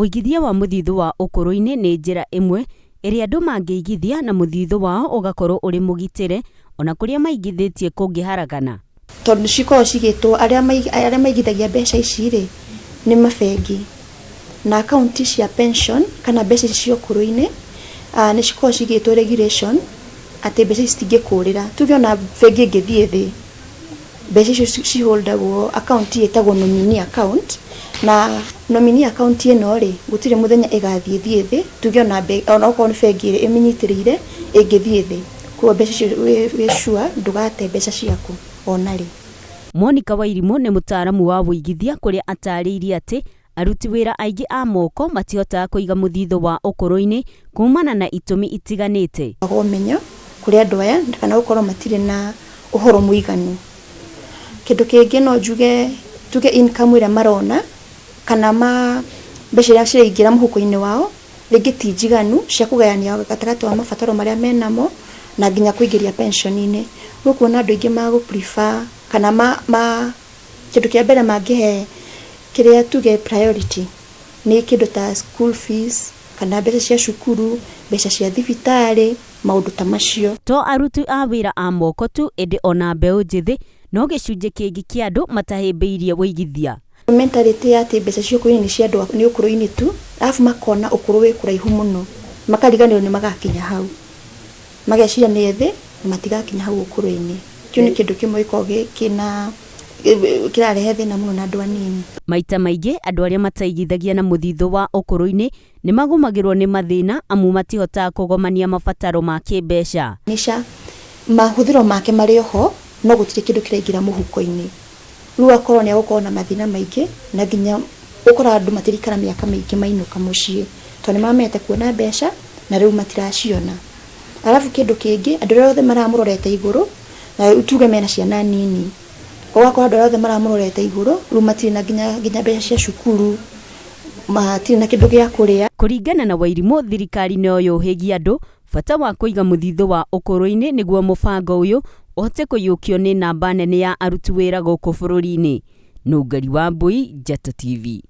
Ũigithia wa mũthithũ wa ũkũrũ-inĩ nĩ njĩra ĩmwe ĩrĩa andũ mangĩigithia na mũthithũ wao ũgakorwo ũrĩ mũgitĩre ona kũrĩa maigithĩtie kũngĩharagana. Tondũ nĩ cikoragwo cigĩtwo arĩa arĩa maigithagia mbeca ici rĩ, nĩ mabengi. Na akaunti cia pension kana mbeca ici cia ũkũrũ-inĩ, nĩ cikoragwo cigĩtwo regulation atĩ mbeca ici citingĩkũrĩra. Tuge ona bengi ĩngĩthiĩ thĩ, mbeca icio ciholdagwo akaunti ĩtagwo nominee account, na nominee account ĩno rĩ, gũtirĩ mũthenya ĩgathiĩ thiĩ thĩ, tuge ona onakorwo nĩ bengi ĩrĩa ĩmĩnyitĩrĩire ĩngĩthiĩ thĩ. Koguo mbeca icio wĩ sure ndũgate mbeca ciaku ona rĩ. Monica Wairimũ nĩ mũtaaramu wa ũigithia kũrĩa atarĩirie atĩ aruti wĩra aingĩ a moko matihotaga kũiga mũthithũ wa ũkũrũ-inĩ kumana na itũmi itiganĩte. Kwaga ũmenyo kũrĩ andũ aya kana gũkorwo matirĩ na ũhoro mũiganu. Kĩndũ kĩngĩ no njuge, tuge income ĩrĩa marona kana ma mbeca iria ciraingĩra mũhuko-inĩ wao rĩngĩ ti njiganu cia kũgayania gatagatĩ wa mabataro marĩa menamo na nginya kũingĩria pension-inĩ. Rĩu ũkuona andũ aingĩ magũ prefer kana ma ma kĩndũ kĩa mbere mangĩhe kĩrĩa tuge priority nĩ kĩndũ ta school fees kana mbeca cia cukuru, mbeca cia thibitarĩ, maũndũ ta macio. To aruti a wĩra a moko tu ĩndĩ ona mbeũ njĩthĩ no gĩcunjĩ kĩngĩ kĩa andũ matahĩmbĩirie ũigithia. Mentality ya atĩ mbeca cia ũkũrũ-inĩ nĩ cia andũ nĩ ũkũrũ-inĩ tu, arabu makona ũkũrũ wĩ kũraihu mũno, makariganĩrwo nĩ magakinya hau. Mageciria nĩ ethĩ na matigakinya hau ũkũrũ-inĩ. Kĩu nĩ kĩndũ kĩmwe gĩkoragwo kĩna kĩrarehe thĩna mũno na andũ anini. Maita maingĩ andũ arĩa mataigithagia na mũthithũ wa ũkũrũ-inĩ nĩ magũmagĩrwo nĩ mathĩna amu matihotaga kũgomania mabataro ma kĩmbeca. Nica mahũthĩro make marĩ oho no gũtirĩ kĩndũ kĩraingĩra mũhuko-inĩ. Rĩu akorwo nĩ egũkorwo na mathĩna maingĩ na nginya ũkoraga andũ matirikara mĩaka mĩingĩ mainũka mũciĩ tondũ nĩ mamenyete kuona mbeca na rĩu matiraciona. Arabu kĩndũ kĩngĩ, andũ arĩa othe maramũrorete igũrũ na tuge mena ciana nini, ũgakora andũ arĩa othe maramũrorete igũrũ rĩu matirĩ na nginya mbeca cia cukuru, matirĩ na kĩndũ gĩa kũrĩa. Kũringana na Wairimũ, thirikari no yũhĩgie andũ bata wa kũiga mũthithũ wa ũkũrũ-inĩ nĩguo mũbango ũyũ ũhote kũiyũkio nĩ namba nene ya aruti wĩra gũkũ bũrũri-inĩ. Nũngari Wambui, Njata TV.